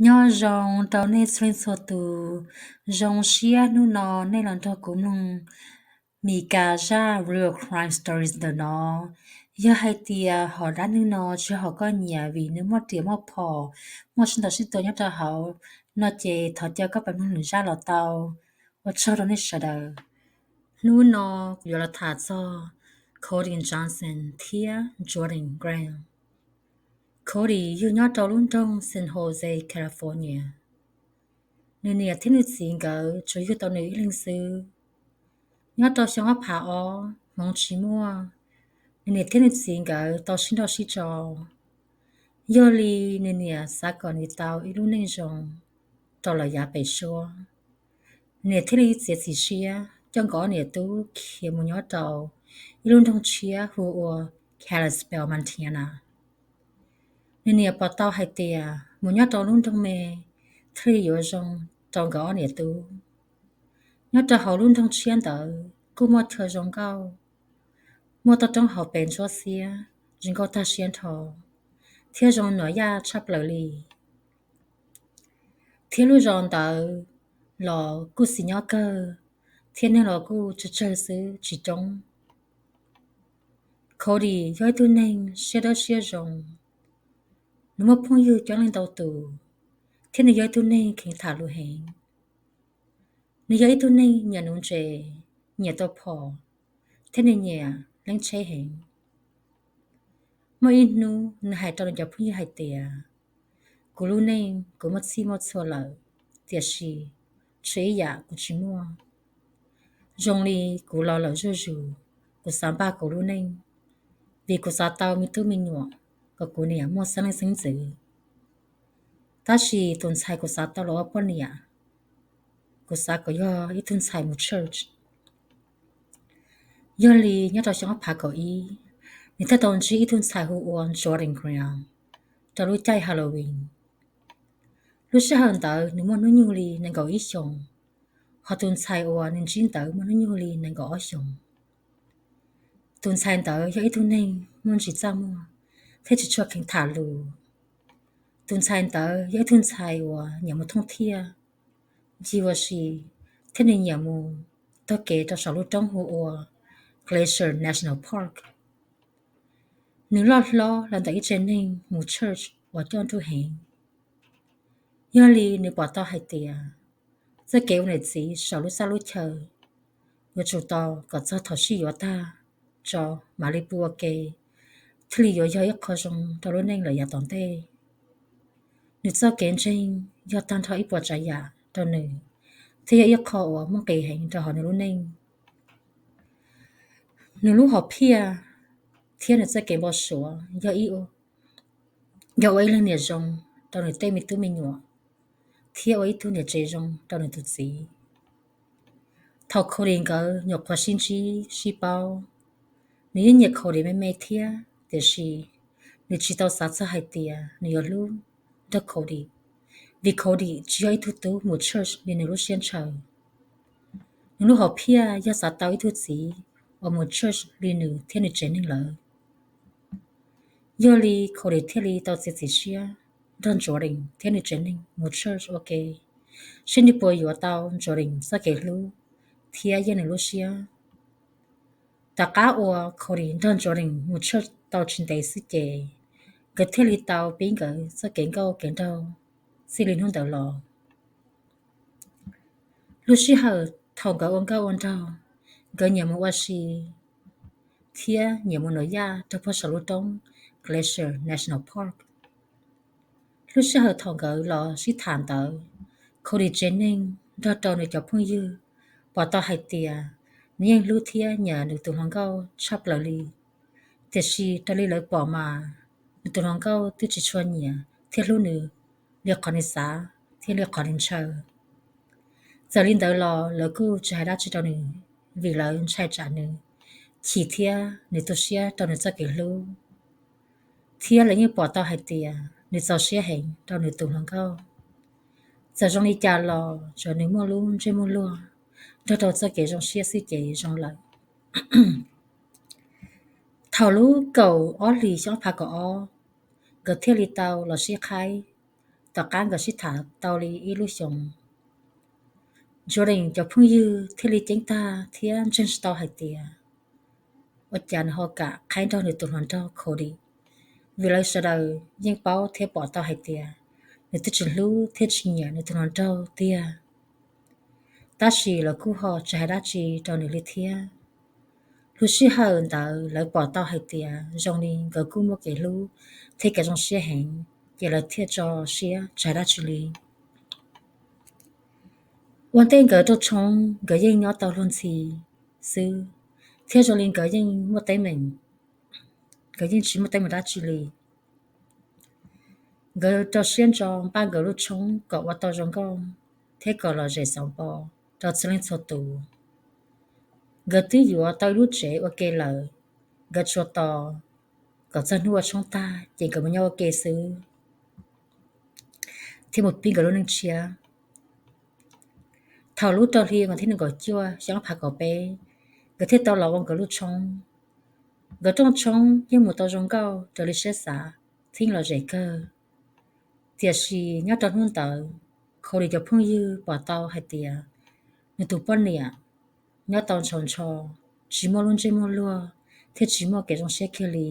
Nyob zoo rau nej txhua leej txhua tus, zoo siab hnub no nej los nrog kuv mloog Mis Kas zaj Real Crime Stories ntawm no. Yog hais tias hom dab neeg no tsis yog hom koj nyiam vim nws muaj riam muaj phom, muaj sib ntaus sib tua nyob rau hauv no ces thov caw koj pab mloog nws zaj los tau. Ua tsaug rau nej sawv daws. Hnub no kuv yuav los tham txog Cody Johnson thiab Jordan Graham. Cody yug nyob rau lub nroog San Jose, California. Nws niam thiab nws txiv nkawd tsuas yug tau nws ib leeg xwb. Nyob rau xyoo ob phav ob, hmoov tsis muaj, nws niam thiab nws txiv nkawd tau sib nrauj sib tso. Yog li nws niam xav kom nws tau ib lub neej zoo rau lawm yav pem suab. Nws niam thiaj li txiav txim siab coj nkawd ob niam tub khiav mus nyob rau ib lub nroog tshiab hu ua Kalispell, Montana. Nws niam pom tau hais tias mus nyob rau lub nroog me thiaj li yuav zoo rau nkawd ob niam tub. Nyob rau hauv lub nroog tshiab ntawd kuj muaj chaw zoo nkauj, muaj toj roob hauv pes ntsuab xiab, zoo nkauj tag siab nrho, thiab zoo nuam yaj tshaj plaws li. Thiab lub zos ntawd los kuj xis nyob kawg, thiab neeg los kuj tsawg tsawg xwb tsis coob. Cody yog ib tug neeg siab dawb siab zoo. Nws muaj phooj ywg coob leej ntau tus, thiab nws yog ib tug neeg kheev tham lus heev. Nws yog ib tug neeg nyiam nuv ntses, nyiam tau phom, thiab nws nyiam leej tsheb heev. Muaj ib hnub nws hais rau nws cov phooj ywg hais tias, kuv lub neej kuv muaj txhij muaj txhua lawm, tiam sis tshuav ib yam kuv tsis muaj. Zoo li kuv los lawm zuj zus, kuv xav npaj kuv lub neej, vim kuv xav tau me tub me nyuam kom kuv niam muaj xeeb leej xeeb ntxwv. Tab sis tus ntxhais kuv xav tau los ua poj niam, kuv xav kom yog ib tug ntxhais mus church. Yog li nyob rau xyoo ob phav kaum ib, nws thiaj tau ntsib ib tug ntxhais hu ua Jordan Graham rau lub caij Halloween. Lub sij hawm ntawd nws muaj hnub nyoog li nees nkaum ib xyoos, hos tus ntxhais uas nws ntsib ntawd muaj hnub nyoog li nees nkaum ob xyoos. Tus ntxhais ntawd yog ib tug neeg muaj ntsis txaj muag thiab tsis tshua kheev tham lus. Tus ntxhais ntawd yog ib tug ntxhais uas nyiam mus thooj thiaj, ncig ua si, thiab nws nyiam mus taug kev rau saum lub roob hu ua Glacier National Park. Nws loj hlob los ntawm ib tsev neeg mus church uas coj nruj heev. Yog li nws pom tau hais tias txoj kev ua niam txiv saum lub txaj lub chaw yuav tsum tos kom txog thaum sib yuav tag tso mam li pw ua ke, thiaj li yuav yog ib qho zoo rau lub neej lawm yav tom ntej. Nws txoj kev ntseeg yog tag nrho ib puas tsav yam rau nws, thiab yog ib qho uas muaj nqis heev rau hauv nws lub neej. Nws lub hom phiaj thiab nws txoj kev npau suav yog ib, yog ua ib leej niam zoo rau nws tej me tub me nyuam, thiab ua ib tug niam tsev zoo rau nws tus txiv. Thaum Cody nkawd nyuam qhuav sib ntsib sib paub, nws yeej nyiam Cody me me thiab, tiam sis nws tsis tau xav txog hais tias nws yuav hlub nrog Cody, vim Cody tsis yog ib tug tub mus church li nws lub siab ntshaw. Nws lub hom phiaj yog xav tau ib tug txiv uas mus church li nws thiab nws tsev neeg lawm. Yog li Cody thiaj li tau txiav txim siab nrog Jordan thiab nws tsev neeg mus church ua ke, seb nws puas yuav tau Jordan txoj kev hlub thiab yeej nws lub siab. Tom qab uas Cody nrog Jordan mus church tau tsis ntev xwb ces, nkawd thiaj li tau pib nkawd txoj kev nkauj kev nraug txij li hnub ntawd los. Lub sij hawm thaum nkawd ua nkauj ua nraug, nkawd nyiam mus ua si thiab nyiam mus nuam yaj rau puag saum lub roob Glacier National Park. Lub sij hawm thaum nkawd los sib tham ntawd, Cody tsev neeg nrog rau nws cov phooj ywg pom tau hais tias nws yeej hlub thiab nyiam nws tus hluas nkauj tshaj plaws li. Tiam sis raws li lawv pom mas, nws tus hluas nkauj twb tsis tshua nyiam thiab hlub nws li qhov nws xav thiab li qhov nws ntshaw. Txawm li ntawd los lawv kuj tsis hais dab tsi rau nws, vim lawv ntshai tsam nws chim thiab nws tu siab rau nws txoj kev hlub. Thiab lawv yeej pom tau hais tias nws txaus siab heev rau nws tus hluas nkauj. Txawm zoo li cas los tsuav nws muaj lub ntsej muag luag nrog rau txoj kev zoo siab xwb ces zoo lawm. Thaum lub kaum ob hlis xyoo ob phav kaum ob, nkawd thiaj li tau los sib qhaib Tom qab nkawd sib tham tau li ib lub xyoos, Jordan cov phooj ywg thiaj li ceeb tag thiab ntseeg tsis tau hais tias ua cas nws ho kam qhaib nrog nws tus hluas nraug Cody, vim lawv sawv daws yeej paub thiab pom tau hais tias nws twb tsis hlub thiab tsis nyiam nws tus hluas nraug tiag. Tab sis lawv kuj ho tsis hais dab tsi rau nws li thiab. Lub sij hawm ntawd lawv pom tau hais tias zoo li nkawd kuj muaj kev hlub thiab kev zoo siab heev, ces lawv thiaj tso siab tsis hais dab tsi li. Ua ntej nkawd rooj tshoob nkawd yeej nyob tau luag ntxhi xwb, thiab zoo li nkawd yeej muaj teeb meem, nkawd yeej tsis muaj teeb meem dab tsi li. Nkawd rau siab ntso npaj nkawd lub tshoob kom ua tau zoo nkauj thiab kom lom zem xov npo rau txhua leej txhua tus. Nkawd twb yuav tau ib lub tsev ua ke lawm, nkawd tsuas tos kom txog hnub ua tshoob tag ces nkawd mus nyob ua ke xwb, thiab mus pib nkawd lub neej tshiab. Thaum lub rau hli vas thib nees nkaum cuaj xyoo ob phav kaum peb, nkawd thiaj tau los ua nkawd lub tshoob. Nkawd rooj tshoob yeej mus tau zoo nkauj raws li siab xav, thiab lom zem kawg. Tiam sis nyob rau hnub ntawd, Cody cov phooj ywg pom tau hais tias nws tus poj niam nyob tau ntshaus ntsho, tsis muaj lub ntsej muag luag thiab tsis muaj kev zoo siab kiag li.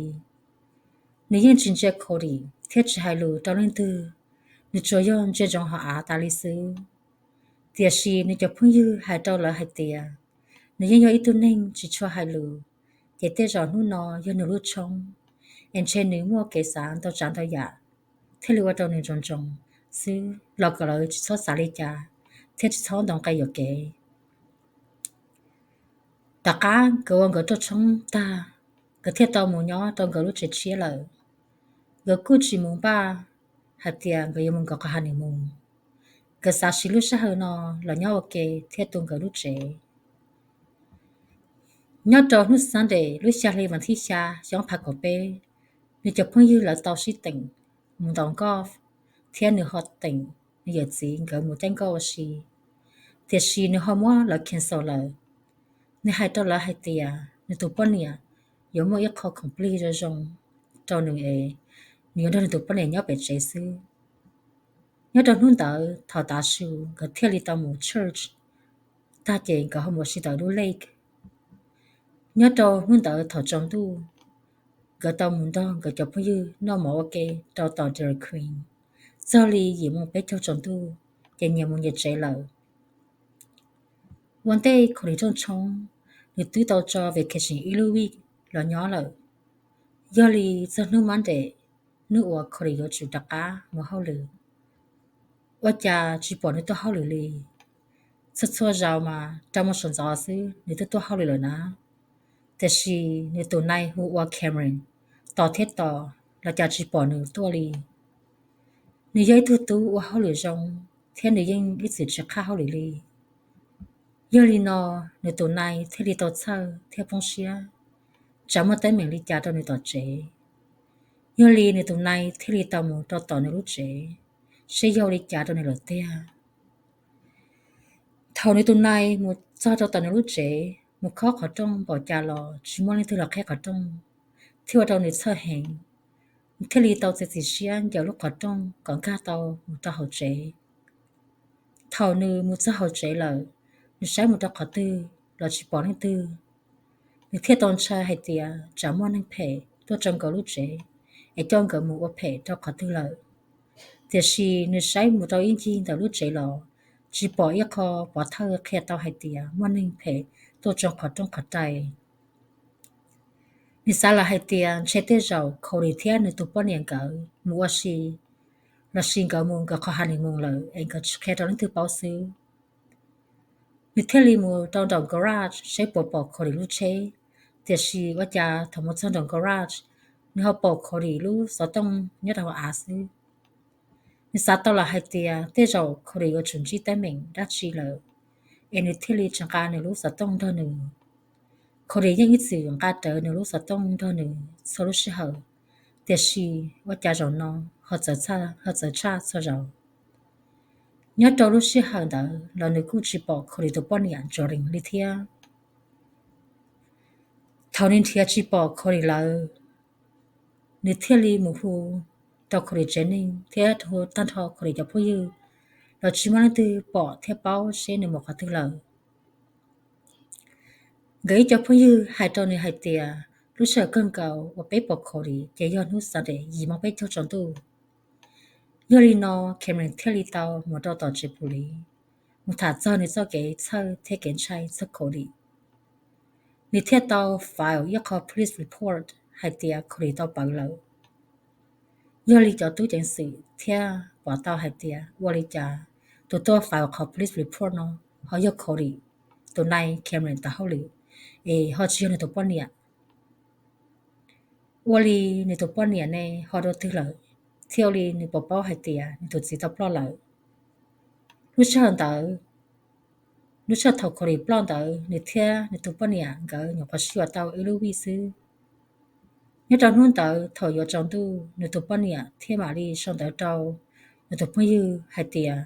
Nws yeej tsis ntsia Cody thiab tsis hais lus rau leej twg, nws tsuas yog ntsia ntsoov hauv av tas li xwb. Tiam sis nws cov phooj ywg hais rau lawv hais tias nws yeej yog ib tug neeg tsis tshua hais lus, ces tej zaum hnub no yog nws lub tshoob, es ntshe nws muaj kev xav ntau tsav ntau yam thiaj li ua rau nws ntsoov ntsoov xwb los kom lawv tsis txhob xav li cas thiab tsis txhob ntaus nqi yuam kev. Tom qab nkawd ua nkawd rooj tshoob tag, nkawd thiaj tau mus nyob rau nkawd lub tsev tshiab lawm. Nkawd kuj tsis mus npaj hais tias nkawd yuav mus nkawd qhov honeymoon. Nkawd xav siv lub sij hawm no los nyob ua ke thiab tu nkawd lub tsev. Nyob rau hnub Sunday lub xya hli vas thib xya xyoo ob phav kaum peb, nws cov phooj ywg lawv tau sib teem mus ntaus golf, thiab nws ho teem nws yawm txiv nkawd mus caij nkoj ua si. Tiam sis nws ho muab lawv cancel lawm. Nws hais rau lawv hais tias nws tus poj niam yuav muaj ib qho khoom plig zoo zoo rau nws es nws yuav nrog nws tus poj niam nyob pem tsev xwb. Nyob rau hnub ntawd thaum tav su nkawd thiaj li tau mus church tag ces nkawd ho mus ua si ntawm lub lake. Nyob rau hnub ntawd thaum tsaus ntuj, nkawd tau mus nrog nkawd cov phooj ywg noj mov ua ke rau tom Dairy Queen txog li yim moo peb caug tsaus ntuj, ces nyias mus nyias tsev lawm. Ua ntej Cody rooj tshoob, nws twb tau tso vacation ib lub week los nyob lawm. Yog li txog hnub Monday, hnub uas Cody yuav tsum rov qab mus hauj lwm, ua cas tsis pom nws tuaj hauj lwm li. Txhua txhua zaus mas rau mus sawv ntxov xwb nws twb tuaj hauj lwm lawm na. Tiam sis nws tus nai hu ua Cameron tos thiab tos los cas tsis pom nws tuaj li. Nws yog ib tug tub ua hauj lwm zoo, thiab nws yeej ib txwm tsis qhaj hauj lwm li. Yog li no, nws tus nai thiaj li tau txhawj thiab poob siab, tsam muaj teeb meem li cas rau nws tom tsev. Yog li nws tus nai thiaj li tau mus rau tom nws lub tsev, seb yog li cas rau nws lawm tiag. Thaum nws tus nai mus txog rau tom nws lub tsev, mus khob qhov rooj npaum cas los tsis muaj leej twg los qheb qhov rooj, thiaj ua rau nws txhawj heev. Nws thiaj li tau txiav txim siab ncaws lub qhov rooj kom nkag tau mus rau hauv tsev. Thaum nws mus txog hauv tsev lawm, nws saib mus rau qhov twg los tsis pom leej twg. Nws thiaj tau ntshai hais tias tsam muaj neeg phem tuaj rau nkawd lub tsev es coj nkawd mus ua phem rau qhov twg lawm. Tiam sis nws saib mus rau ib ncig ntawm lub tsev los tsis pom ib qho pov thawj qhia tau hais tias muaj neeg phem tuaj rau qhov rooj qhov rais. Nws xav lawm hais tias ntshe tej zaum Cody thiab nws tus poj niam nkawd mus ua si, lossis nkawd mus nkawd qhov honeymoon lawm es nkawd tsis qhia rau leej twg paub xwb. Nws thiaj li mus rau nraum garage saib puas pom Cody lub tsheb, tiam sis ua cas thaum mus txog nraum garage, nws ho pom Cody lub xov tooj nyob rau hauv av xwb. Nws xav tau lawm hais tias tej zaum Cody yuav tsum ntsib teeb meem dab tsi lawm, es nws thiaj li tsis nqa nws lub xov tooj nrog nws. Cody yeej ib txwm nqa rawv nws lub xov tooj nrog nws txhua lub sij hawm, tiam sis ua cas zaum no ho txawv txhaj txhua zaus. Nyob rau lub sij hawm ntawd los nws kuj tsis pom Cody tus poj niam Jordan li thiab. Thaum nws nrhiav tsis pom Cody lawm, nws thiaj li mus hu rau Cody tsev neeg thiab tag nrho Cody cov phooj ywg los tsis muaj leej twg pom thiab paub seb nws mus qhov twg lawm. Nkawd ib co phooj ywg hais rau nws hais tias lub sij hawm kawg nkaus uas peb pom Cody ces yog hnub Sunday yim moo peb caug tsaus ntuj. Yog li no Cameron thiaj li tau mus rau tom tsev pus lis, mus tham txog nws txoj kev txhawj thiab kev ntshai txog Cody. Nws thiaj tau file ib qho police report hais tias Cody tau pawv lawm. Yog li cov tub ceev xwm thiaj pom tau hais tias ua li cas tus tuaj file qhov police report no ho yog Cody, tus nai Cameron tau hauj lwm, es ho tsis yog nws tus poj niam. Ua li nws tus poj niam ne ho dua twg lawm, thiab ua li nws puas paub hais tias nws tus txiv tau ploj lawm? Lub sij hawm ntawd, lub sij hawm thaum Cody ploj ntawd nws thiab nws tus poj niam nkawd nyuam qhuav sib yuav tau ib lub vij xwb. Nyob rau hnub ntawd thaum yuav tsaus ntuj nws tus poj niam thiaj mam li sau ntawv rau nws tus phooj ywg hais tias,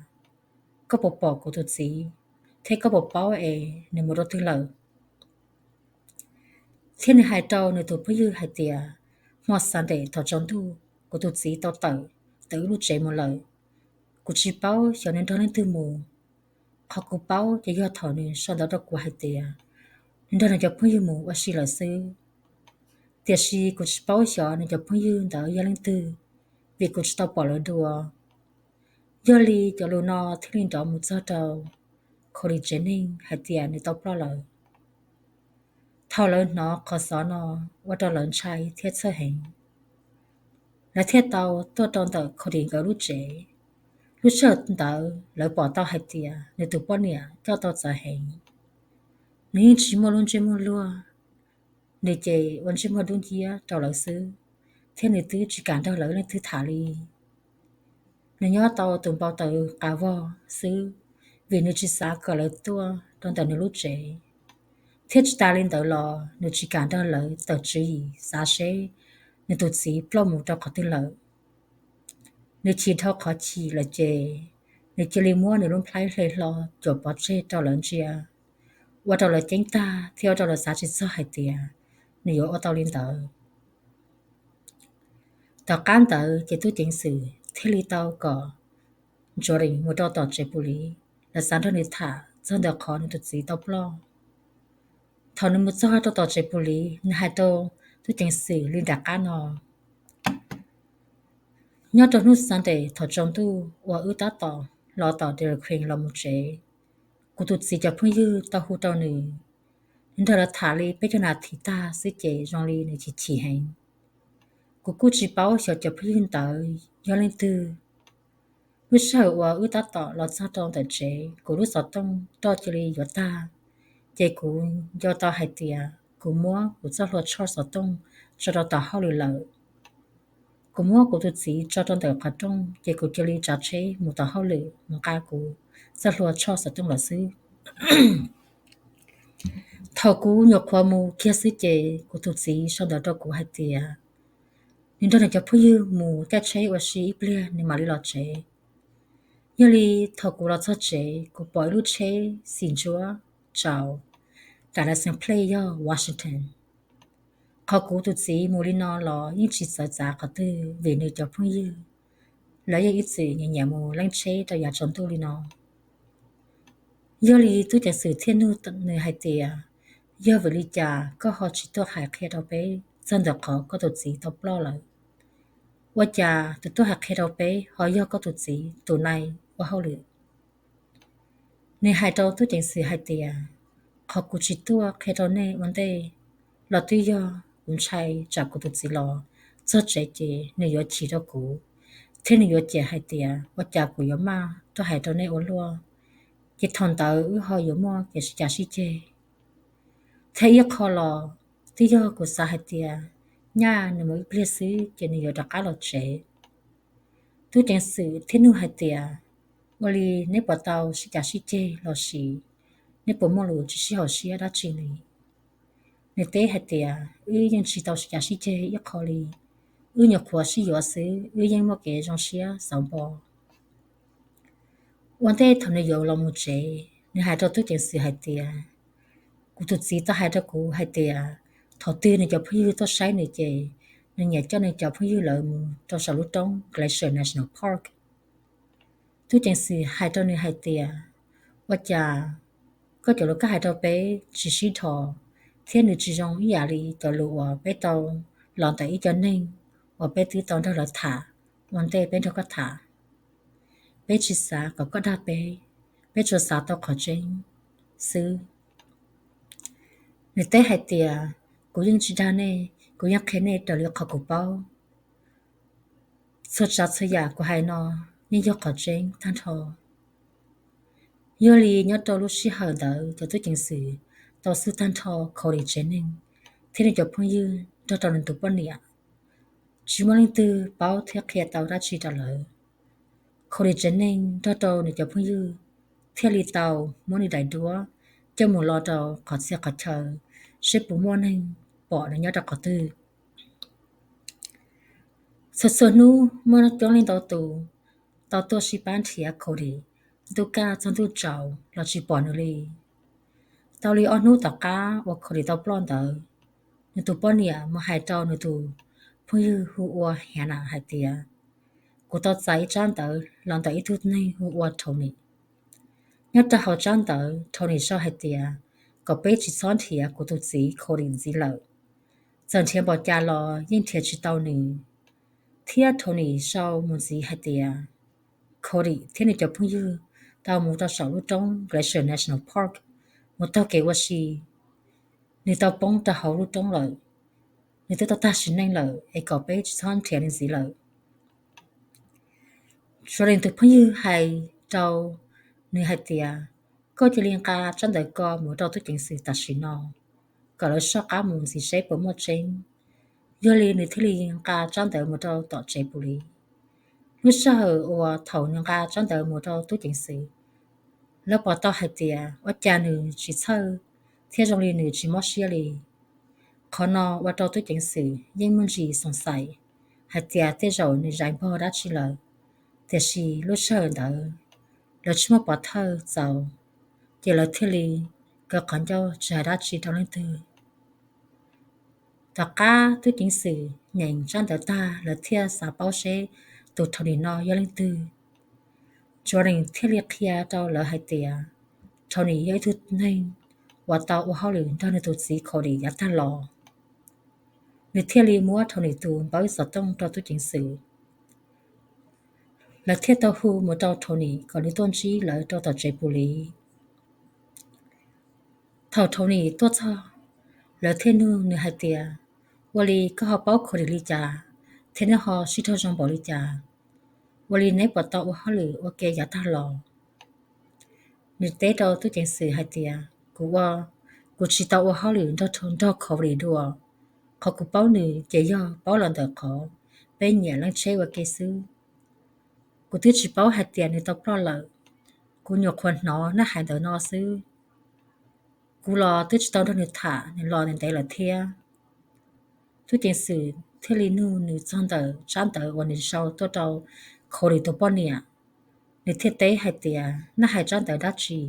koj puas pom kuv tus txiv, thiab koj puas paub es nws mus dua twg lawm? Thiab nws hais rau nws tus phooj ywg hais tias, hmo Sunday thaum tsaus ntuj kuv tus txiv tau tawm ntawm wb lub tsev mus lawm. Kuv tsis paub xyov nws nrog leej twg mus. Qhov kuv paub ces yog thaum nws sau ntawv rau kuv hais tias nws nrog nws cov phooj ywg mus ua si lawm xwb. Tiam sis kuv tsis paub xyov nws cov phooj ywg ntawd yog leej twg, vim kuv tsis tau pom lawv dua. Yog li cov lus no thiaj li nrov mus txog rau Cody tsev neeg hais tias nws tau ploj lawm. Thaum lawv hnov qhov xov no ua rau lawv ntshai thiab txhawj heev. Lawv thiaj tau tuaj rau ntawm Cody nkawd lub tsev. Lub sij hawm ntawd lawv pom tau hais tias nws tus poj niam coj tau txawv heev. Nws yeej tsis muaj lub ntsej muag luag, nws ces ua ntsej muag dub nciab rau lawv xwb, thiab nws twb tsis kam nrog lawv leej twg tham li. Nws nyob tau tus npau taws qav vog xwb, vim nws tsis xav kom lawv tuaj rau ntawm nws lub tsev. Thiab tsis tas li ntawd los nws tsis kam nrog lawv tawm tswv yim xav seb nws tus txiv ploj mus rau qhov twg lawm. Nws chim dhau qhov chim lawm ces nws cia li muab nws lub nplhaib hle hlo cuam pov tseg rau lawv ntsia, ua rau lawv ceeb tag thiab ua rau lawv xav tsis txog hais tias nws yuav ua tau li ntawd. Tom qab ntawd ces tub ceev xwm thiaj li tau kom Jordan mus rau tom tsev pus lis, lawv xav nrog nws tham txog ntawm qhov nws tus txiv tau ploj. Thaum nws mus txog rau tom tsev pus lis, nws hais rau tub ceev xwm li nram qab no: Nyob rau hnub Sunday thaum tsaus ntuj uas wb tab tom los tom Dairy Queen los mus tsev, kuv tus txiv cov phooj ywg tau hu rau nws. Nws nrog lawv tham li peb caug nas this tag xwb ces zoo li nws chim chim heev. Kuv kuj tsis paub xyov cov phooj ywg ntawd yog leej twg. Lub sij hawm uas wb tab tom los txog rau ntawm tsev, kuv lub xov tooj roj cia li yuav tag, ces kuv nco tau hais tias kuv muab kuv txoj hlua tshoj xov tooj tso rau tom hauj lwm lawm. Kuv muab kuv tus txiv tso rau ntawm qhov rooj, ces kuv cia li tsav tsheb mus tom hauj lwm mus nqa kuv txoj hlua tshoj xov tooj lawm xwb. Thaum kuv nyuam qhuav mus kiag xwb ces kuv tus txiv sau ntawv rau kuv hais tias nws nrog nws cov phooj ywg mus caij tsheb ua si ib pliag nws mam li los tsev. Yog li thaum kuv los txog tsev, kuv pom ib lub tsheb xim ntsuab tsaus, nram license plate yog Washington. Qhov kuv tus txiv mus li no los yeej tsis txawv txav qhov twg vim nws cov phooj ywg lawv yeej ib txwm nyiam nyiam mus leej tsheb rau yav tsaus ntuj li no. Yog li tub ceev xwm thiaj nug nws hais tias, yog vim li cas koj ho tsis tuaj hais qhia rau peb txog ntawm qhov koj tus txiv tau ploj lawm? Ua cas tus tuaj hais qhia rau peb ho yog koj tus txiv tus nai ua hauj lwm? Nws hais rau tub ceev xwm hais tias, qhov kuv tsis tuaj qhia rau nej ua ntej los twb yog kuv ntshai tsam kuv tus txiv los txog tsev ces nws yuav chim rau kuv, thiab nws yuav cem hais tias ua cas kuv yuav maj tuaj hais rau nej ua luaj, ces thaum ntawd wb ho yuav muaj kev sib cav sib ceg. Thiab ib qho los twb yog kuv xav hais tias nyaj nws mus ib pliag xwb ces nws yuav rov qab los tsev. Tub ceev xwm thiaj nug hais tias, ua li neb puas tau sib cav sib ceg los sis neb puas muaj lus tsis sib haum siab dab tsi li? Nws teb hais tias, wb yeej tsis tau sib cav sib ceg ib qho li, wb nyuam qhuav sib yuav xwb, wb yeej muaj kev zoo siab xauv npo. Ua ntej thaum nws yuav los mus tsev, nws hais rau tub ceev xwm hais tias, kuv tus txiv tau hais rau kuv hais tias thaum twg nws cov phooj ywg tuaj saib nws ces nws nyiam coj nws cov phooj ywg lawv mus rau saum lub roob Glacier National Park. Tub ceev xwm hais rau nws hais tias, ua cas koj cov lus koj hais rau peb tsis sib dhos, thiab nws tsis zoo ib yam li cov lus uas peb tau los ntawm ib co neeg uas peb twb tau nrog lawv tham ua ntej peb nrog koj tham. Peb tsis xav kom koj dag peb, peb tsuas xav tau qhov tseeb xwb. Nws teb hais tias, kuv yeej tsis dag nej, kuv yeej qhia nej raws li qhov kuv paub. Txhua tsav txhua yam kuv hais no yeej yog qhov tseeb tag nrho. Yog li nyob rau lub sij hawm ntawd cov tub ceev xwm tau xub tag nrho Cody tsev neeg thiab nws cov phooj ywg nrog rau nws tus poj niam. Tsis muaj leej twg paub thiab qhia tau dab tsi rau lawv. Cody tsev neeg nrog rau nws cov phooj ywg thiaj li tau muab nws daim duab coj mus lo rau qhov txhia qhov chaw, seb puas muaj neeg pom nws nyob rau qhov twg. Txhua txhua hnub muaj coob leej ntau tus tau tuaj sib pab nrhiav Cody, ntuj kaj txog ntuj tsaus los tsis pom nws li. Tau li ob hnub tom qab uas Cody tau ploj ntawd, nws tus poj niam mus hais rau nws tus phooj ywg hu ua Hannah hais tias, kuv tau txais ib tsab ntawv los ntawm ib tug neeg hu ua Tony. Nyob rau hauv tsab ntawv Tony sau hais tias, kom peb tsis txhob nrhiav kuv tus txiv Cody ntxiv lawm. Txawm nrhiav npaum cas los yeej nrhiav tsis tau nws. Thiab Tony sau mus ntxiv hais tias, Cody thiab nws cov phooj ywg tau mus rau saum lub roob Glacier National Park mus taug kev ua si. Nws tau poob rau hauv lub roob lawm. Nws twb tau tag sim neej lawm es kom peb tsis txhob nrhiav nws ntxiv lawm. Jordan tus phooj ywg hais rau nws hais tias, koj cia li nqa tsab ntawv ko mus rau tub ceev xwm tam sim no, kom lawv soj qab mus ntxiv seb puas muaj tseeb. Yog li nws thiaj li nqa tsab ntawv mus rau tom tsev pus li. Lub sij hawm uas thaum nws nqa tsab ntawv mus rau tub ceev xwm, lawv pom tau hais tias ua cas nws tsis txhawj thiab zoo li nws tsis mob siab li. Qhov no ua rau tub ceev xwm yeej muaj ntsis xoom xaim hais tias tej zaum nws zais npog dab tsi lawm. Tiam sis lub sij hawm ntawd lawv tsis muaj pov thawj txaus, ces lawv thiaj li kaw qhov ncauj tsis hais dab tsi rau leej twg. Tom qab tub ceev xwm nyeem tsab ntawv tag, lawv thiaj xav paub seb tus Tony no yog leej twg. Jordan thiaj li qhia rau lawv hais tias, Tony yog ib tug neeg uas tau ua hauj lwm nrog nws tus txiv Cody yav tag los. Nws thiaj li muab Tony tus npawb xov tooj rau tub ceev xwm. Lawv thiaj tau hu mus rau Tony kom nws tuaj ntsib lawv rau tom tsev pus li. Thaum Tony tuaj txog, lawv thiaj nug nws hais tias, ua li koj ho paub Cody li cas, thiab neb ho sib raug zoo npaum li cas? Ua li neb puas tau ua hauj lwm ua ke yav tag los? Nws teb rau tub ceev xwm hais tias, kuv ua, kuv tsis tau ua hauj lwm nrog, nrog Cody dua. Qhov kuv paub nws ces yog paub los ntawm qhov peb nyiam leej tsheb ua ke xwb. Kuv twb tsis paub hais tias nws tau ploj lawm. Kuv nyuam qhuav hnov neb hais ntawm no xwb. Kuv los twb tsis tau nrog nws tham, nws los ntev lawm thiab. Tub ceev xwm thiaj li nug nws txog ntawm tsab ntawv uas nws sau tuaj rau Cody tus poj niam. Nws thiaj teb hais tias, neb hais tsab ntawv dab tsi?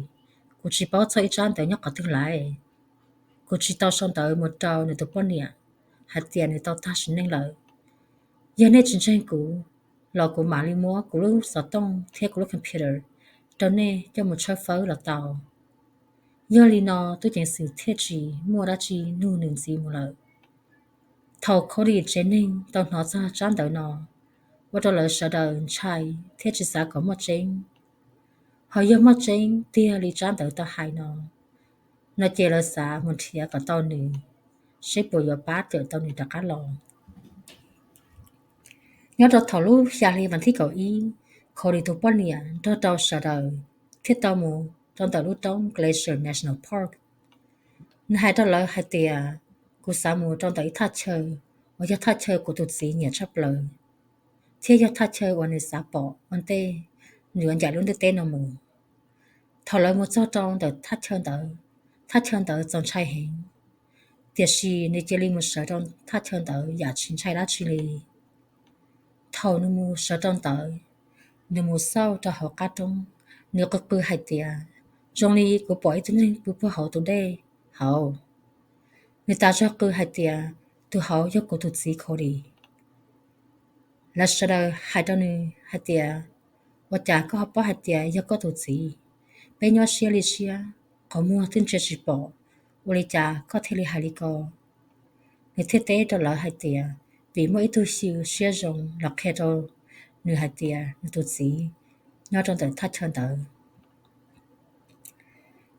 Kuv tsis paub txog ib tsab ntawv nyob qhov twg lawm. Kuv tsis tau sau ntawv mus rau nws tus poj niam hais tias nws tau tag sim neej lawm. Yog nej tsis ntseeg kuv los kuv mam li muab kuv lub xov tooj thiab kuv lub computer rau nej coj mus tshawb fawb los tau. Yog li no tub ceev xwm thiaj tsis muaj dab tsi nug nws ntxiv mus lawm. Thaum Cody tsev neeg tau hnov txog tsab ntawv no, ua rau lawv sawv daws ntshai thiab tsis xav kom muaj tseeb. Ho yog muaj tseeb tiag li tsab ntawv tau hais no, no ces lawv xav mus nrhiav kom tau nws, seb puas yuav pab cawm tau nws rov qab los. Nyob rau thaum lub xya hli vas thib kaum ib, Cody tus poj niam nrog rau sawv daws thiaj tau mus rau ntawm lub roob Glacier National Park. Nws hais rau lawv hais tias, kuv xav mus rau ntawm ib thaj chaw uas yog thaj chaw kuv tus txiv nyiam tshaj plaws, thiab yog thaj chaw uas nws xav pom ua ntej nws yuav ncaim lub ntiaj teb no mus. Thaum lawv mus txog rau ntawm thaj chaw ntawd, thaj chaw ntawd txaus ntshai heev, tiam sis nws cia li mus sawv rau thaj chaw ntawd yam tsis ntshai dab tsi li. Thaum nws mus sawv rau ntawd, nws mus xauj rau hauv qab roob, nws qw qw hais tias, zoo li kuv pom ib tug neeg pw puag hauv tus dej hauv. Nws tas zog qw hais tias, tus hauv yog kuv tus txiv Cody. Lawv sawv daws hais rau nws hais tias, ua cas koj ho paub hais tias yog koj tus txiv? Peb nyob siab li siab, qhov muag twb ntsia tsis pom, ua li cas koj thiaj li hais li ko? Nws thiaj teb rau lawv hais tias, vim muaj ib tug xyw siab zoo los qhia rau nws hais tias nws tus txiv nyob rau ntawm thaj chaw ntawd.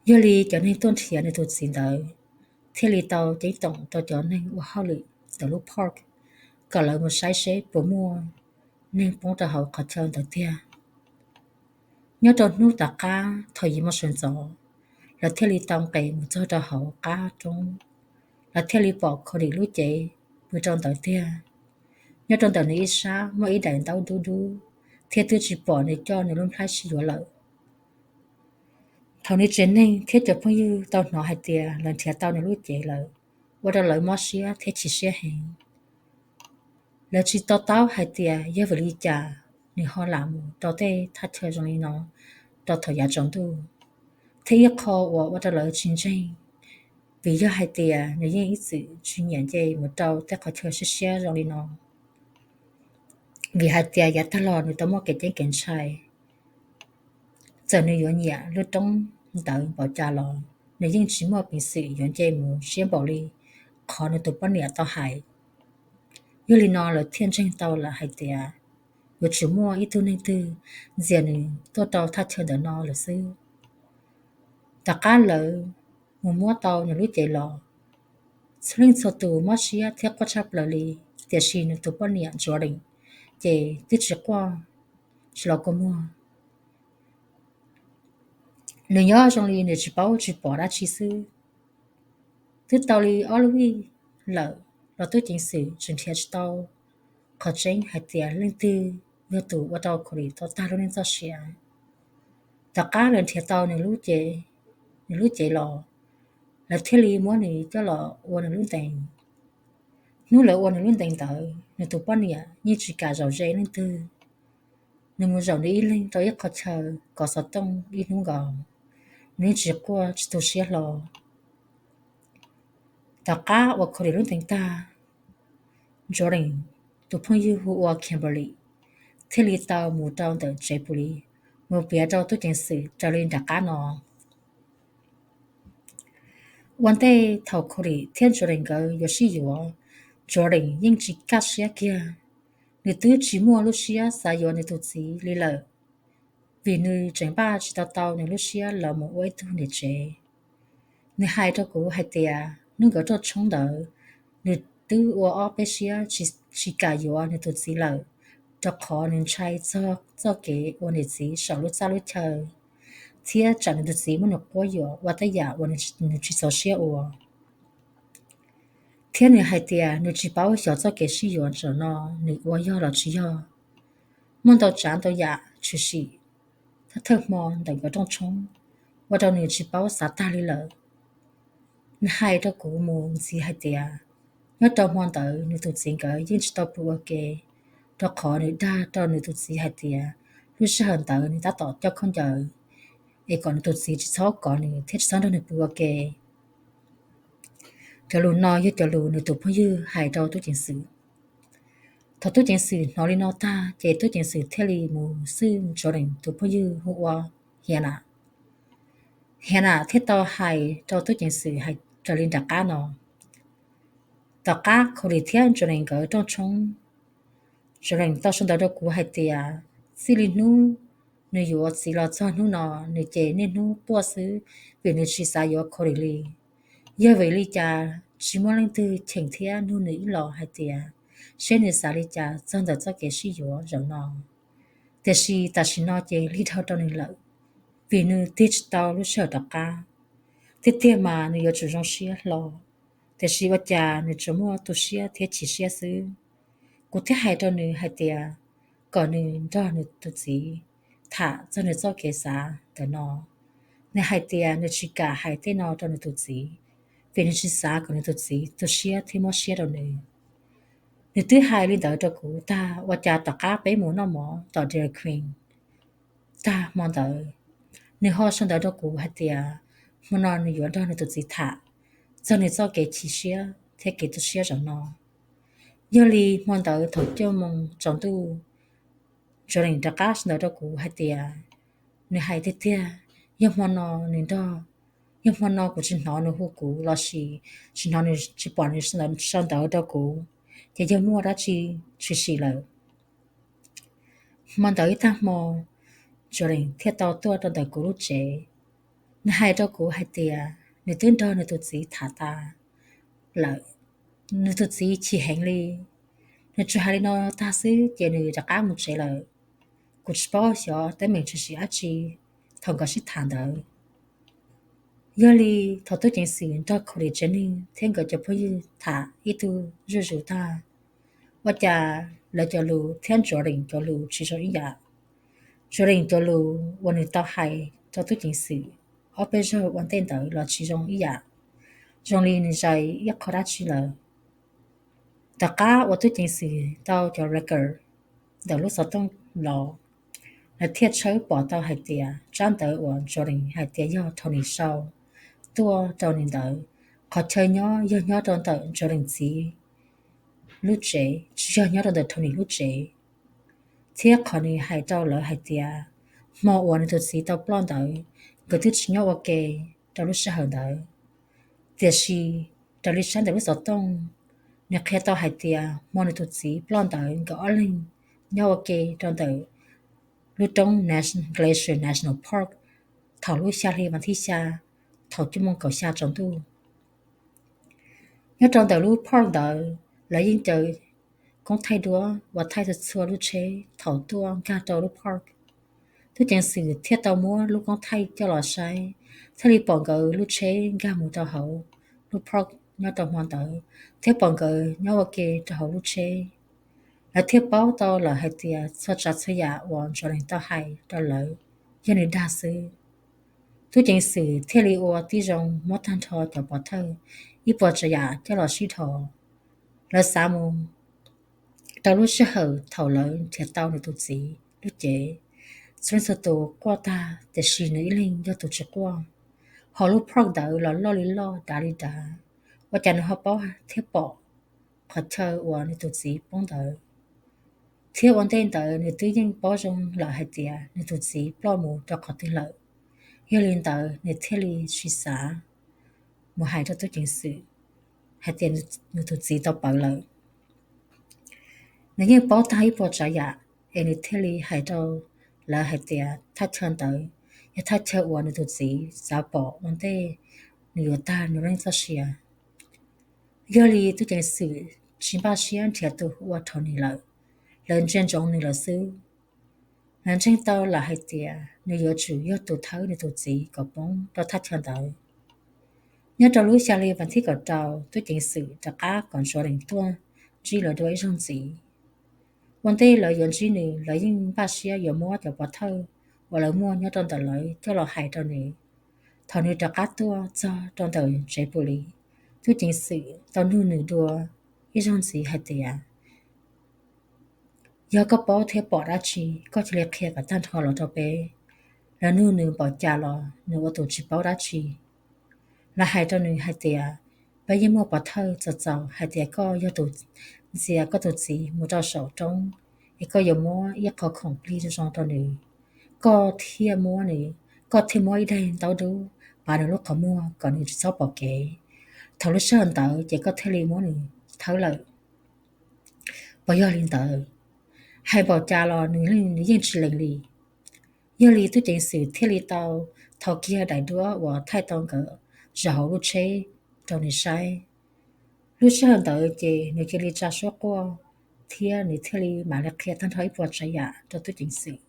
Yog li cov neeg tuaj nrhiav nws tus txiv ntawd thiaj li tau ceeb toom rau cov neeg ua hauj lwm ntawm lub park kom lawv mus saib seb puas muaj neeg poob rau hauv qhov chaw ntawd tiag. Nyob rau hnub tom qab thaum yim moo sawv ntxov, lawv thiaj li tau nqes mus txog rau hauv qab roob, lawv thiaj li pom Cody lub cev pw rau ntawd tiag. Nyob rau ntawm nws ib sab muaj ib daim ntaub dub dub, thiab twb tsis pom nws coj nws lub nplhaib sib yuav lawm. Thaum nws tsev neeg thiab cov phooj ywg tau hnov hais tias lawv nrhiav tau nws lub cev lawm, ua rau lawv mob siab thiab chim siab heev. Lawv tsis to taub hais tias yog vim li cas nws ho lam mus rau tej thaj chaw zoo li no rau thaum yav tsaus ntuj, thiab ib qho uas ua rau lawv tsis ntseeg, vim yog hais tias nws yeej ib txwm tsis nyiam nce mus rau tej qhov chaw siab siab zoo li no. Vim hais tias yav tag los nws tau muaj kev ceeb kev ntshai, txawm nws yuav nyiam lub roob ntawd npaum cas los nws yeej tsis muaj peev xwm yuav nce mus siab npaum li qhov nws tus poj niam tau hais. Yog li no lawv thiaj ntseeg tau lawm hais tias yuav tsum muaj ib tug neeg twg ntxias nws tuaj rau thaj chaw ntawm no lawm xwb. Tom qab lawv mus muab tau nws lub cev los, txhua leej txhua tus mob siab thiab quaj tshaj plaws li, tiam sis nws tus poj niam Jordan ces twb tsis quaj tsis los kua muag. Nws nyob zoo li nws tsis paub tsis pom dab tsi xwb. Twb tau li ob lub vij lawm los tub ceev xwm tseem nrhiav tsis tau qhov tseeb hais tias leej twg yog tus ua rau Cody tau tag lub neej txoj sia. Tom qab lawv nrhiav tau nws lub cev, nws lub cev los, lawv thiaj li muab nws coj los ua nws lub ntees. Hnub lawv ua nws lub ntees ntawd nws tus poj niam yeej tsis kam zaum ze leej twg. Nws mus zaum nws ib leeg rau ib qho chaw kov xov tooj ib hnub nkaus, nws yeej tsis quaj tsis tu siab hlo. Tom qab uas Cody lub ntees tag, Jordan tus phooj ywg hu ua Kimberly thiaj li tau mus rau ntawm tsev pus lis mus piav rau tub ceev xwm raws li nram qab no. Ua ntej thaum Cody thiab Jordan nkawd yuav sib yuav, Jordan yeej tsis kaj siab kiag. Nws twb tsis muaj lub siab xav yuav nws tus txiv li lawm, vim nws tseem npaj tsis tau tau nws lub siab los mus ua ib tug niam tsev. Nws hais rau kuv hais tias hnub nkawd rooj tshoob ntawd, nws twb ua ob peb siab tsis kam yuav nws tus txiv lawm, rau qhov nws ntshai txog txoj kev ua niam txiv saum lub txaj lub chaw, thiab tsam nws tus txiv muab nws quab yuam ua tej yam uas nws tsis txaus siab ua. Thiab nws hais tias nws tsis paub xyov txoj kev sib yuav zaum no nws ua yog los tsis yog. Muaj ntau tsav ntau yam tshwm sim thawj thawj hmo ntawm nkawd rooj tshoob, ua rau nws tsis paub xav tag li lawm. Nws hais rau kuv mus ntxiv hais tias, nyob rau hmo ntawd nws tus txiv nkawd yeej tsis tau pw ua ke, rau qhov nws dag rau nws tus txiv hais tias lub sij hawm ntawd nws tab tom coj khaub ncaws, es kom nws tus txiv tsis txhob kov nws thiab tsis txhob nrog nws pw ua ke. Cov lus no yog cov lus nws tus phooj ywg hais rau tub ceev xwm. Thaum tub ceev xwm hnov li no tag ces tub ceev xwm thiaj li mus xwj Jordan tus phooj ywg hu ua Hannah. Hannah thiaj tau hais rau tub ceev xwm hais raws li nram qab no. Tom qab Cody thiab Jordan nkawd rooj tshoob, Jordan tau sau ntawv rau kuv hais tias txij li hnub nws yuav txiv los txog hnub no, nws ces niaj hnub quaj xwb vim nws tsis xav yuav Cody li. Yog vim li cas tsis muaj leej twg cheem thiab nug nws ib los hais tias seb nws xav li cas txog ntawm txoj kev sib yuav zaum no. Tiam sis tam sim no ces lig dhau rau nws lawm, vim nws tig tsis tau lub sij hawm rov qab. Tiag tiag mas nws yuav tsum zoo siab hlo, tiam sis ua cas nws tsuas muaj tu siab thiab chim siab xwb. Kuv thiaj hais rau nws hais tias kom nws nrog nws tus txiv tham txog nws txoj kev xav ntawm no. Nws hais tias nws tsis kam hais tej no rau nws tus txiv, vim nws tsis xav kom nws tus txiv tu siab thiab mob siab rau nws. Nws twb hais li ntawd rau kuv tag, ua cas tom qab peb mus noj mov tom Dairy Queen tag hmo ntawd, nws ho sau ntawv rau kuv hais tias hmo no nws yuav nrog nws tus txiv tham txog nws txoj kev chim siab thiab kev tu siab zaum no. Yog li hmo ntawd thaum cuaj moos tsaus ntuj, Jordan rov qab sau ntawv rau kuv hais tias nws hais tiag tiag, yog hmo no nws nrog, yog hmo no kuv tsis hnov nws hu kuv los sis tsis hnov nws, tsis pom nws sau ntawv rau kuv, ces yog muaj dab tsi tshwm sim lawm. Hmo ntawd ib tag hmo, Jordan thiaj tau tuaj rau ntawm kuv lub tsev. Nws hais rau kuv hais tias nws twb nrog nws tus txiv tham tas lawm, nws tus txiv chim heev li. Nws tsuas hais li no tag xwb ces nws rov qab mus tsev lawm. Kuv tsis paub xyov teeb meem tshwm sim dab tsi thaum nkawd sib tham ntawd. Yog li thaum tub ceev xwm nrog Cody tsev neeg thiab nkawd cov phooj ywg tham ib tug zuj zus tag, ua cas lawv cov lus thiab Jordan cov lus tsis zoo ib yam. Jordan cov lus uas nws tau hais rau tub ceev xwm ob peb zaug ua ntej ntawd los tsis zoo ib yam, zoo li nws zais ib qho dab tsi lawm. Tom qab uas tub ceev xwm tau cov record ntawm lub xov tooj los, lawv thiaj tshawb pom tau hais tias tsab ntawv uas Jordan hais tias yog Tony sau tuaj rau nws ntawd, qhov chaw nyob yog nyob rau ntawm Jordan txiv lub tsev, tsis yog nyob rau ntawm Tony lub tsev. Thiab qhov nws hais rau lawv hais tias hmo uas nws tus txiv tau ploj ntawd, nkawd twb tsis nyob ua ke rau lub sij hawm ntawd. Tiam sis raws li saib ntawm lub xov tooj, nws qhia tau hais tias hmo nws tus txiv ploj ntawd nkawd ob leeg nyob ua ke rau ntawm lub roob Glacier National Park thaum lub xya hli vas thib xya thaum cuaj moos kaum xya tsaus ntuj. Nyob rau ntawm lub park ntawd, lawv yeej caw koob thaij duab uas thaij txhua txhua lub tsheb thaum tuaj nkag rau lub park. Tub ceev xwm thiaj tau muab lub koob thaij coj los saib, thiaj li pom nkawd lub tsheb nkag mus rau hauv lub park nyob rau hmo ntawd, thiab pom nkawd nyob ua ke rau hauv lub tsheb. Lawv thiaj paub tau lawm hais tias txhua tsav txhua yam uas Jordan tau hais rau lawv yog nws dag xwb. Tub ceev xwm thiaj li ua tib zoo muab tag nrho cov pov thawj ib puas tsav yam coj los sib dhos. Lawv xav mus rau lub sij hawm thaum lawv nrhiav tau nws tus txiv lub cev. Txhua leej txhua tus quaj tag, tiam sis nws ib leeg yog tus tsis quaj. Hauv lub park ntawd los loj li loj, dav li dav, ua cas nws ho paub thiab pom qhov chaw uas nws tus txiv poob ntawd. Thiab ua ntej ntawd nws twb yeej paub zoo lawm hais tias nws tus txiv ploj mus rau qhov twg lawm. Yog li ntawd nws thiaj li tsis xav mus hais rau tub ceev xwm hais tias nws tus txiv tau pawv lawm. Nws yeej paub tag ib puas tsav yam, es nws thiaj li hais rau lawv hais tias thaj chaw ntawd yog thaj chaw uas nws tus txiv xav pom ua ntej nws yuav tag nws lub neej txoj sia. Yog li tub ceev xwm tsis npaj siab nrhiav tus hu ua Tony lawm, lawv ntsia ntsoov nws lawm xwb. Lawv ntseeg tau lawm hais tias nws yuav tsum yog tus thawb nws tus txiv kom poob rau thaj chaw ntawd. Nyob rau lub xya hli vas thib kaum rau, tub ceev xwm rov qab kom Jordan tuaj ntsib lawv dua ib zaug ntxiv. Ua ntej lawv yuav ntsib nws, lawv yeej npaj siab yuav muab cov pov thawj uas lawv muaj nyob rau ntawm lawv coj los hais rau nws. Thaum nws rov qab tuaj txog rau ntawm tsev pus lis, tub ceev xwm tau nug nws dua ib zaug ntxiv hais tias, yog koj paub thiab pom dab tsi, koj cia li qhia kom tag nrho los rau peb. Lawv nug nws npaum cas los nws ua tus tsis paub dab tsi. Lawv hais rau nws hais tias, peb yeej muaj pov thawj txaus txaus hais tias koj yog tus ntxias koj tus txiv mus rau saum roob, es koj yuav muab ib qho khoom plig zoo zoo rau nws, koj thiaj muab nws, koj thiaj muab ib daim ntaub dub pav nws lub qhov muag kom nws tsis txhob pom kev. Thaum lub sij hawm ntawd ces koj thiaj li muab nws thawb lawm. Puas yog li ntawd? Hais npaum cas los nws, nws yeej tsis lees li. Yog li tub ceev xwm thiaj li tau thau kiag daim duab uas thaij tau nkawd zaum hauv lub tsheb rau nws saib. Lub sij hawm ntawd ces nws cia li tsa suab quaj, thiab nws thiaj li mam li qhia tag nrho ib puas tsav yam rau tub ceev xwm.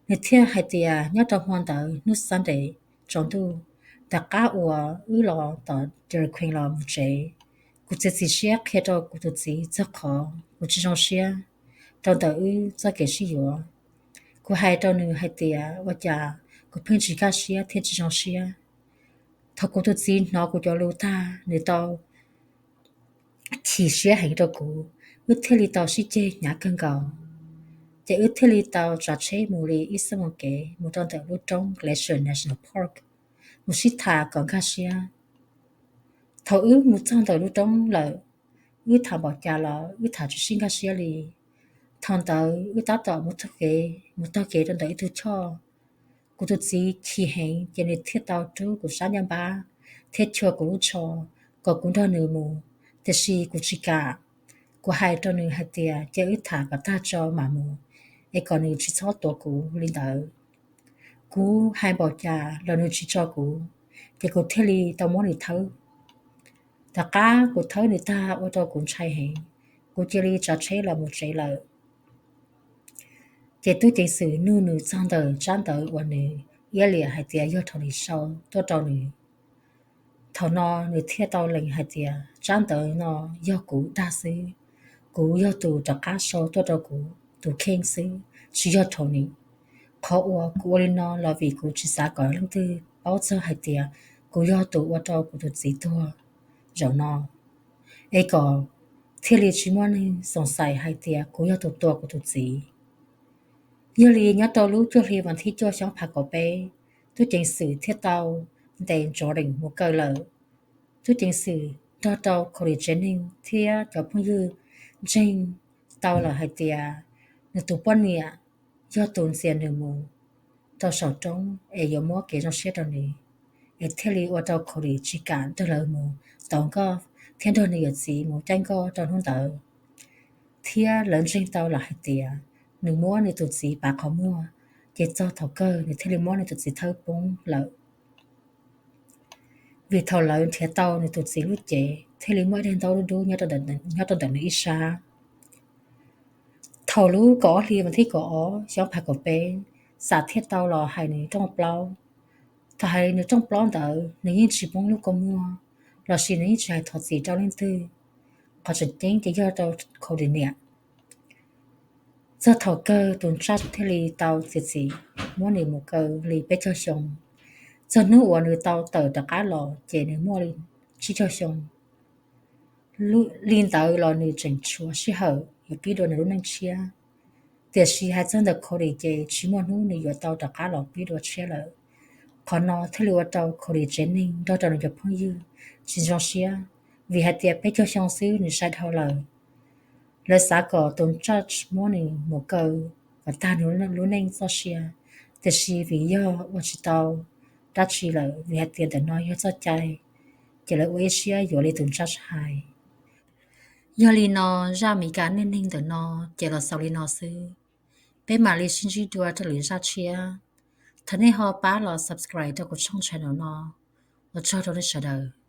Nws thiaj hais tias nyob rau hmo ntawd hnub Sunday tsaus ntuj, tom qab uas wb los tom Dairy Queen los mus tsev, kuv txiav txim siab qhia rau kuv tus txiv txog qhov kuv tsis zoo siab rau ntawm wb txoj kev sib yuav. Kuv hais rau nws hais tias ua cas kuv pheej tsis kaj siab thiab tsis zoo siab. Thaum kuv tus txiv hnov kuv cov lus tag, nws tau chim siab heev rau kuv, wb thiaj li tau sib ceg hnyav kawg nkaus. Ces wb thiaj li tau tsav tsheb mus li ib xuab moos kev mus rau ntawm lub roob Glacier National Park, mus sib tham kom nkag siab. Thaum wb mus txog ntawm lub roob lawm, Wb tham npaum cas los wb tham tsis sib nkag siab li. Thaum ntawd wb tab tom mus taug kev, mus taug kev rau ntawm ib tug choj. Kuv tus txiv chim heev ces nws thiaj tau rub kuv sab ncaj npab thiab chua kuv lub tsho kom kuv nrog nws mus, tiam sis kuv tsis kam. Kuv hais rau nws hais tias cia wb tham kom tag tso mam mus, es kom nws tsis txhob tuav kuv li ntawd. Kuv hais npaum cas los nws tsis tso kuv, ces kuv thiaj li tau muab nws thawb. Tom qab kuv thawb nws tag ua rau kuv ntshai heev, kuv cia li tsav tsheb los mus tsev lawm. Ces tub ceev xwm nug nws txog ntawm tsab ntawv uas nws iab liam hais tias yog Thaum Lis sau tuaj rau nws. Thaum no nws thiaj tau lees hais tias tsab ntawv no yog kuv dag xwb, kuv yog tus rov qab sau tuaj rau kuv tus kheej xwb, tsis yog Thaum Lis. Qhov uas kuv ua li no los vim kuv tsis xav kom leej twg paub txog hais tias kuv yog tus ua rau kuv tus txiv tuag zaum no, es kom thiaj li tsis muaj neeg xoom xais hais tias kuv yog tus tua kuv tus txiv. Yog li nyob rau lub cuaj hli vas thib cuaj xyoo phav kaum peb, tub ceev xwm thiaj tau ntes Jordan mus kaw lawm. Tub ceev xwm nrog rau Cody tsev neeg thiab cov phooj ywg ntseeg tau lawm hais tias nws tus poj niam yog tus ntxias nws mus rau saum roob es yuav muab kev zoo siab rau nws, es thiaj li ua rau Cody tsis kam nrog lawv mus tau nkoj thiab nrog nws yawm txiv mus caij nkoj rau hnub ntawd. Thiab lawv ntseeg tau lawm hais tias nws muab nws tus txiv pav qhov muag, ces txog thaum kawg nws thiaj li muab nws tus txiv thawb poob lawm. Vim thaum lawv nrhiav tau nws tus txiv lub cev thiaj li muaj ib daim ntaub dub dub nyob rau ntawm nws ib sab. Thaum lub kaum ob hli vas thib kaum ob xyoo phav kaum peb, xam thiaj tau los hais nws rooj plaub. Thaum hais nws rooj plaub ntawd nws yeej tsis poob lub kua muag, lossis nws yeej tsis hais thov txim rau leej twg. Qhov tseem ceeb ces yog rau Cody niam. Txog thaum kawg tus ntsaj thiaj li tau txiav txim muab nws mus kaw li peb caug xyoo. Txog hnub uas nws tau tawm rov qab los ces nws muaj li tsib caug xyoo. Li ntawd los nws tseem tshuav sij hawm yuav pib dua nws lub neej tshiab. Tiam sis hais txog ntawm Cody ces tsis muaj hnub nws yuav tau rov qab los pib dua tshiab lawm. Qhov no thiaj li ua rau Cody tsev neeg nrog rau nws cov phooj ywg tsis zoo siab, vim hais tias peb caug xyoo xwb nws sai dhau lawm. Lawv xav kom tus ntsaj muab nws mus kaw kom tag nws lub neej txoj sia, tiam sis vim yog ua tsis tau dab tsi lawm, vim hais tias ntawm no yog txoj cai, ces lawv ua ib siab yuav li tus ntsaj hais. Yog li no, zaj Amelikas neej neeg ntawm no ces los xaus li no xwb. Peb mam li sib ntsib dua rau lwm zaj tshiab. Thov nej ho pab los subscribe rau kuv channel no. Ua tsaug rau nej sawv daws.